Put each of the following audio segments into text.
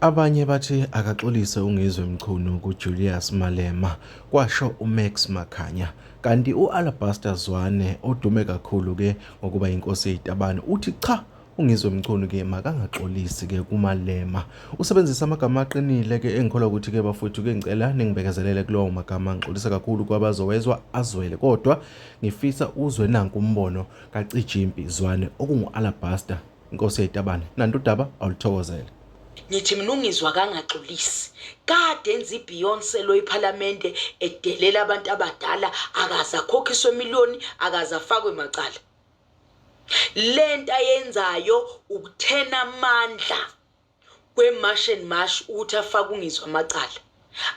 Abanye bathi akaxolise uNgizwe Mchunu kuJulius Malema, kwasho uMax Makhanya. Kanti u-Alabaster Zwane odume kakhulu-ke ngokuba yinkosi yezitabane uthi cha uNgizwe Mchunu-ke makangaxolisi-ke kuMalema. Usebenzisa amagama aqinile-ke engikholwa ukuthi-ke bafowethu-ke ngicela ningibekezelele kulowo magama ngixolisa kakhulu kwabazowezwa azwele kodwa ngifisa uzwe nanku umbono kaCijimpi Zwane okungu-Alabaster Inkosi yezitabane nantu udaba awuluthokozele. Ngithi mina uNgizwe akangaxolisi. Kade enza iBeyonce lo iphalamende edelela abantu abadala akaze akhokhiswe miliyoni akaze afakwe macala. Lento ayenzayo ukuthena amandla kwe-March and March ukuthi afake uNgizwe amacala.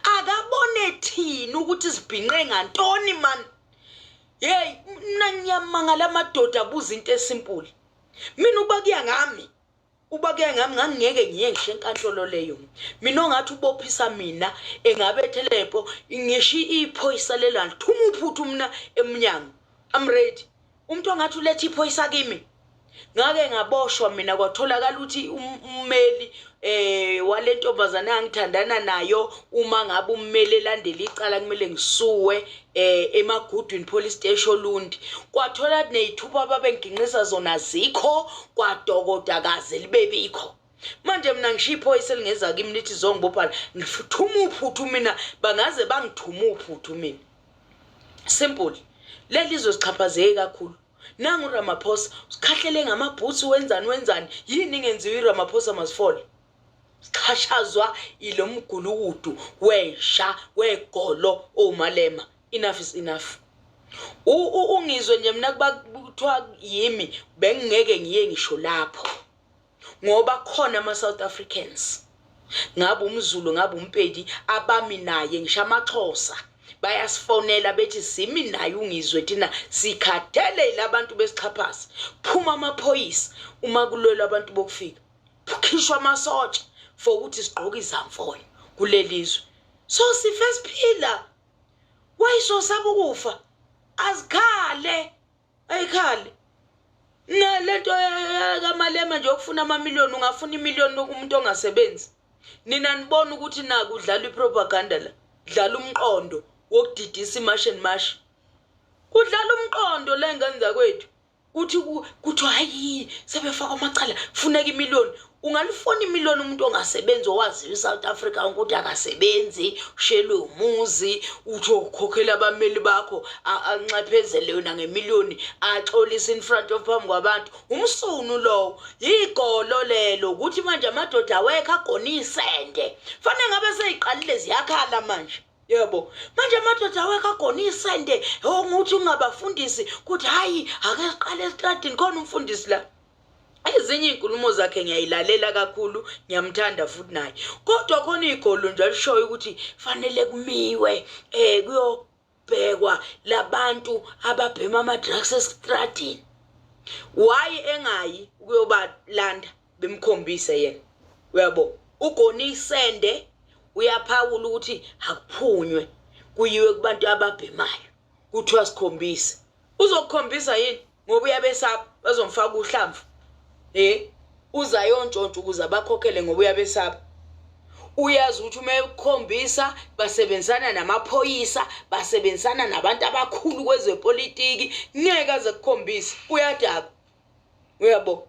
Akabone thina ukuthi sibhinqe ngantoni man. Hey mina ngiyamangala amadoda abuza into esimpuli. Mina ukuba kuya ngami uba kuya ngami ngangingeke ngiye ngisho enkantolo leyo. Mina ongathi ubophisa mina engabethelepo ngisho iphoyisa lelo alithuma uphuthu mina emnyango. I'm ready. Umuntu ongathi uletha iphoyisa kimi. Ngake ngaboshwa mina kwatholakala ukuthi ummeli eh wale ntombazane angithandana nayo uma ngabe ummeli elandela icala kumele ngisuwe eh emaGoodwin Police Station Olundi kwathola nezithupha ababenginqisa zona zikho kwadokoda kaze libe bikho manje mina ngishiya iphoyisa elingeza kimi lithi zongibopha ngithuma uphuthu mina bangaze bangithuma uphuthu mina simple leli zwe sixhaphazeke kakhulu Nangu uRamaphosa usikhahlele ngamabhutsi wenzani wenzani yini ingenziwa iRamaphosa must fall sixhashazwa ilo mgulukudu wensha wegolo owuMalema enough is enough ungizwe nje mina kuba kuthiwa yimi bengingeke ngiye ngisho lapho ngoba khona ama-South Africans ngabe umZulu ngabe umPedi abami naye ngisho amaXhosa bayasifonela bethi simi naye uNgizwe thina sikhathele yilabantu besixhaphaza phuma amaphoyisa uma kulwelwa abantu bokufika khishwa amasotsha for ukuthi sigqoke izamfonyo kulelizwe so sife siphila wayisosaba ukufa azikhale ayikhale na lento kaMalema nje yokufuna amamiliyoni ungafuna imiliyoni umuntu ongasebenzi nina nibona ukuthi naku udlala ipropaganda la dlala umqondo wokudidisa imash and mash kudlala umqondo la ngane zakwethu uthi kuthiwa hayi sebefakwa amacala funeka imiliyoni Ungalifuna imiliyoni umuntu ongasebenzi owaziyo iSouth Africa ukuthi akasebenzi, ushelwe umuzi, uthi ukhokhela abameli bakho anxephezele yona ngemiliyoni axolise in front of phambi kwabantu. Umsunu lowo, yigolo lelo ukuthi manje amadoda awekho agona isende. Fanele ngabe seyiqalile ziyakhala manje. Yebo. Manje amadoda awekho agona isende, onguthi ungabafundisi kuthi hayi ake siqale esitradini khona umfundisi la. Ezinye iy'nkulumo zakhe ngiyayilalela kakhulu ngiyamthanda futhi naye kodwa khona igolo nje alishoyo ukuthi fanele kumiwe um kuyobhekwa labantu ababhema ama-drugs esitradini why engayi ukuyobalanda bemkhombise yena uyabo ugona isende uyaphawula ukuthi akuphunywe kuyiwe kubantu ababhemayo kuthiwa sikhombise uzokukhombisa yini ngoba uyabesaba bazomfaka uhlamvu eh uzayontshontsha ukuze abakhokhele ngoba uyabesaba uyazi ukuthi uma ekukhombisa basebenzisana namaphoyisa basebenzisana nabantu abakhulu kwezepolitiki ngeke aze kukhombise uyadakwa uyabo.